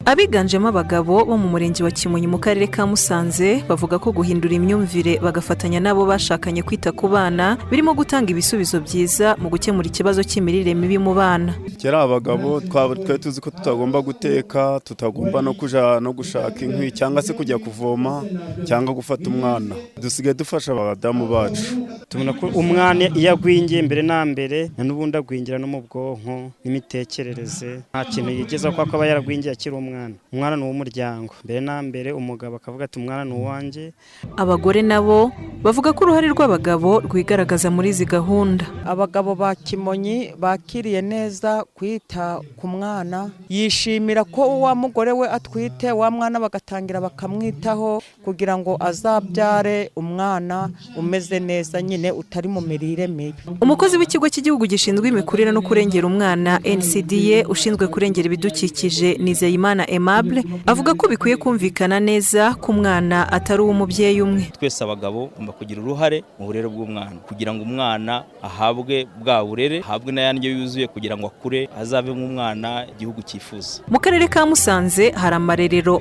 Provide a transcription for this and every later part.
Abiganjemo abagabo bo mu Murenge wa Kimonyi mu Karere ka Musanze bavuga ko guhindura imyumvire bagafatanya n'abo bashakanye kwita ku bana birimo gutanga ibisubizo byiza mu gukemura ikibazo cy'imirire mibi mu bana. Kera abagabo twari tuzi ko tutagomba guteka, tutagomba no kuja no gushaka inkwi cyangwa se kujya kuvoma cyangwa gufata umwana. Dusigaye dufasha abadamu bacu. Tubona ko umwana iyo agwingiye mbere na mbere, n'ubundi agwingira no mu bwonko n'imitekerereze, nta kintu yigeza kuko aba yaragwingiye akiri umwana. Umwana ni uw'umuryango mbere na mbere, umugabo akavuga ati: "Umwana ni uwanjye." Abagore nabo bavuga ko uruhare rw'abagabo rwigaragaza muri izi gahunda. Abagabo ba Kimonyi bakiriye neza kwita ku mwana, yishimira ko wa mugore we atwite wa mwana, bagatangira bakamwitaho kugira ngo azabyare umwana umeze neza nyine, utari mu mirire mibi. Umukozi w'Ikigo cy'Igihugu gishinzwe Imikurire no Kurengera Umwana, NCDA, ushinzwe kurengera ibidukikije, Nizeyimana Aimable, avuga ko bikwiye kumvikana neza ko umwana atari uw'umubyeyi umwe. Twese abagabo tugomba kugira uruhare mu burere bw'umwana kugira ngo umwana ahabwe bwa burere, ahabwe n'aya ndyo yuzuye, kugira ngo akure azavemo umwana igihugu cyifuza. Mu Karere ka Musanze hari amarerero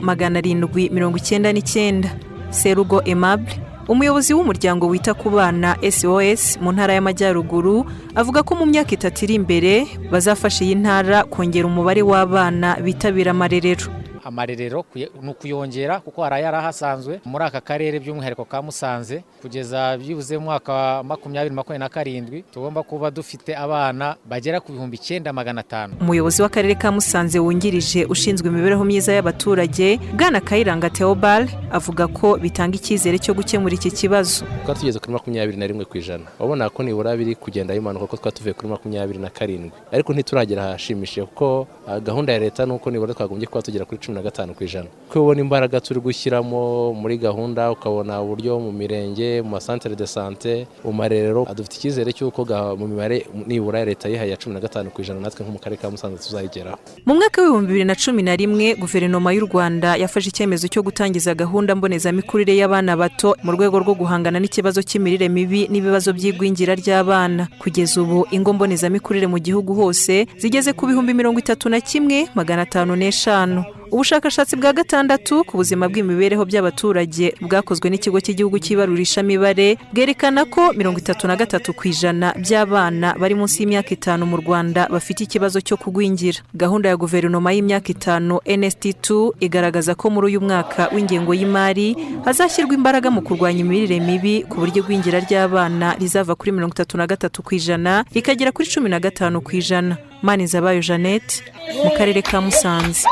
799. Serugo Aimable, umuyobozi w'umuryango wita ku bana SOS mu Ntara y'Amajyaruguru, avuga ko mu myaka 3 iri imbere bazafasha iyi ntara kongera umubare w'abana bitabira amarerero. Amarerero ni ukuyongera kuko hari ayari ahasanzwe muri aka karere, by'umwihariko ka Musanze. Kugeza byibuze mu mwaka wa 2027 tugomba kuba dufite abana bagera ku 9500. Umuyobozi w'Akarere ka Musanze wungirije ushinzwe imibereho myiza y'abaturage, Bwana Kayiranga Theobald, avuga ko bitanga icyizere cyo gukemura iki kibazo. Twari tugeze kuri 21%, urabona ko nibura biri kugenda bimanuka, ko twari tuvuye kuri 27, ariko ntituragera ahashimishije, kuko gahunda ya leta ni uko nibura twagombye kuba tugera kuri 15%. Kuko ubona imbaraga turi gushyiramo muri gahunda, ukabona uburyo mu mirenge, mu masantere de santé, mu marerero, dufite icyizere cy'uko mu mibare nibura leta yihaye ya 15%, natwe nko mu Karere ka Musanze tuzayigeraho. Mu mwaka w'2011 Guverinoma y'u Rwanda yafashe icyemezo cyo gutangiza gahunda mbonezamikurire y'abana bato mu rwego rwo guhangana n'ikibazo cy'imirire mibi n'ibibazo by'igwingira ry'abana. Kugeza ubu ingo mbonezamikurire mu gihugu hose zigeze ku 31,505. Ubushakashatsi bwa gatandatu ku buzima bw'imibereho by'abaturage bwakozwe n'Ikigo cy'Igihugu cy'Ibarurishamibare bwerekana ko 33% by'abana bari munsi y'imyaka 5 mu Rwanda bafite ikibazo cyo kugwingira. Gahunda ya guverinoma y'imyaka 5, NST2, igaragaza ko muri uyu mwaka w'ingengo y'imari hazashyirwa imbaraga mu kurwanya imirire mibi, ku buryo igwingira ry'abana rizava kuri 33% rikagera kuri 15%. Manizabayo Jeannette, mu Karere ka Musanze.